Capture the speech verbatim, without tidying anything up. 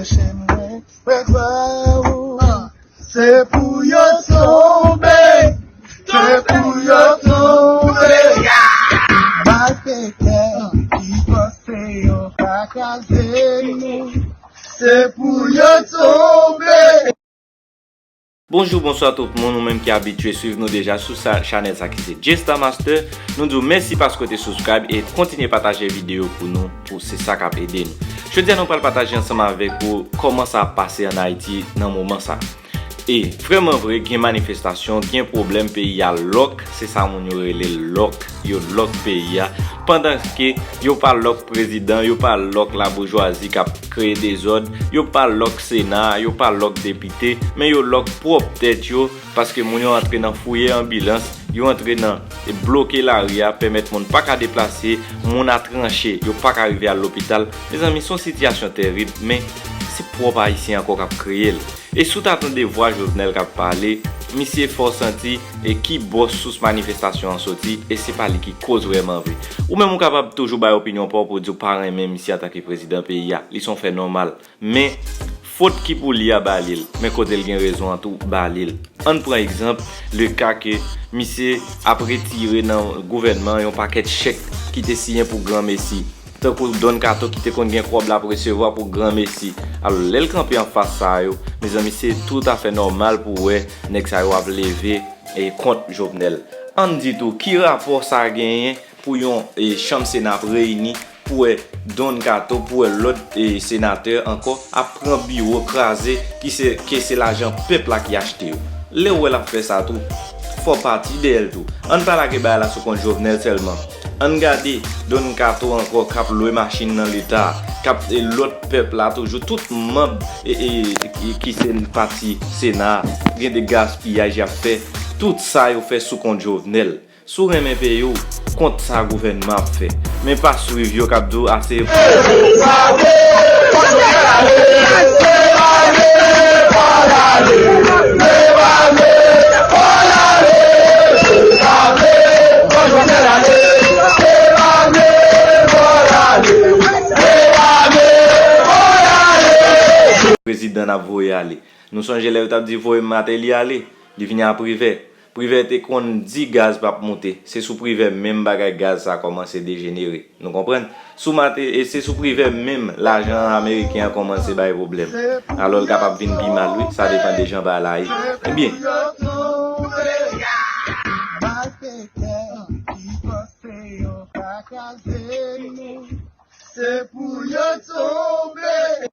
Chèche mwen, mwen kwè ou. Se pou yo tonbe, se pou yo tonbe. Malfektè ki panse yo ka kraze nou, se pou yo tonbe. Bonjou, bonswa tout moun, ou menm ki abitye swiv nou deja sou sa, chanèl sa ki se J Star Master. Nou di w mèsi paske w te subscribe e kontinye pataje videyo pou nou, pou se sa k ap ede nou. Jodi a nou pral pataje ansanm avèk ou kòman sa ap pase ann Ayiti nan moman sa. E vrèman vre, gen manifestasyon, gen pwoblèm, peyi a lòk, se sa moun yo rele lòk, yo lòk peyi a. Pandan ke yo pa lòk prezidan, yo pa lòk laboujwazi k ap kreye dezòd, yo pa lòk sena, yo pa lòk depite, men yo lòk pwòp tèt yo, paske moun yo antre nan fouye anbilans, yo antre nan bloke lari a, pèmèt moun pa ka deplase, moun a tranche, yo pa ka rive al lopital. Mezanmi, se yon sitiyasyon tèrib, men se pwòp Ayisyen ankò k ap kreye l. E si w ta tande vwa Jovenel k ap pale, misye fè w santi e ki bò sous manifestasyon an soti, e se pa li ki koz vrèman vre. Ou menm ou kapab toujou bay opinyon pa w pou w di w pa renmen misye antanke prezidan peyi a. Li se yon fè nòmal. Men, fot ki pou li a, ba li l. Men kote l gen rezon an tou, ba li l. Ann pran egzanp, le ka ke misye ap retire nan gouvènman yon pakèt chèk ki te siyen pou granmesi. Tankou Don Kato ki te konn gen kòb l ap resevwa pou granmesi. Alò, lè l kanpe anfas sa yo, mezanmi, se toutafè nòmal pou w wè nèg sa yo ap leve e kont Jovenel. Ann di tou, ki rapò sa genyen pou yon e, chanm sena ap reyini, pou w wè Don Kato, pou w wè lòt e, senatè ankò ap pran biwo kraze ki se, ke se lajan pèp la ki achte yo? Lè w wè l ap fè sa tou, fò w pati dèyè l tou. Ann pa lage bagay la sou kont Jovenel sèlman. Ann gade Don Kato ankò k ap lwe machin nan Leta, k ap e, lòt pèp la toujou, tout manm e, e, ki, ki se pati sena a, gen de gaspiyaj y ap fè. Tout sa yo fè sou kont Jovenel. Si w renmen peyi w, kont sa gouvènman ap fè. Men pa swiv yo k ap di w ase. Prezidan n ap voye ale. Nou sonje lè yo t ap di voye Martelly ale, li vini a Privè. Privè te konn di gaz p ap moute. Se sou Privè menm bagay gaz sa kòmanse dejenere. Nou konprann? Sou Mate, e se sou Privè menm lajan ameriken an kòmanse bay pwoblèm. Alò l kapab vin pi mal wi, sa depann de jan bagay la ye. Ebyen. Malfektè ki panse yo ka kraze nou, se pou yo tonbe.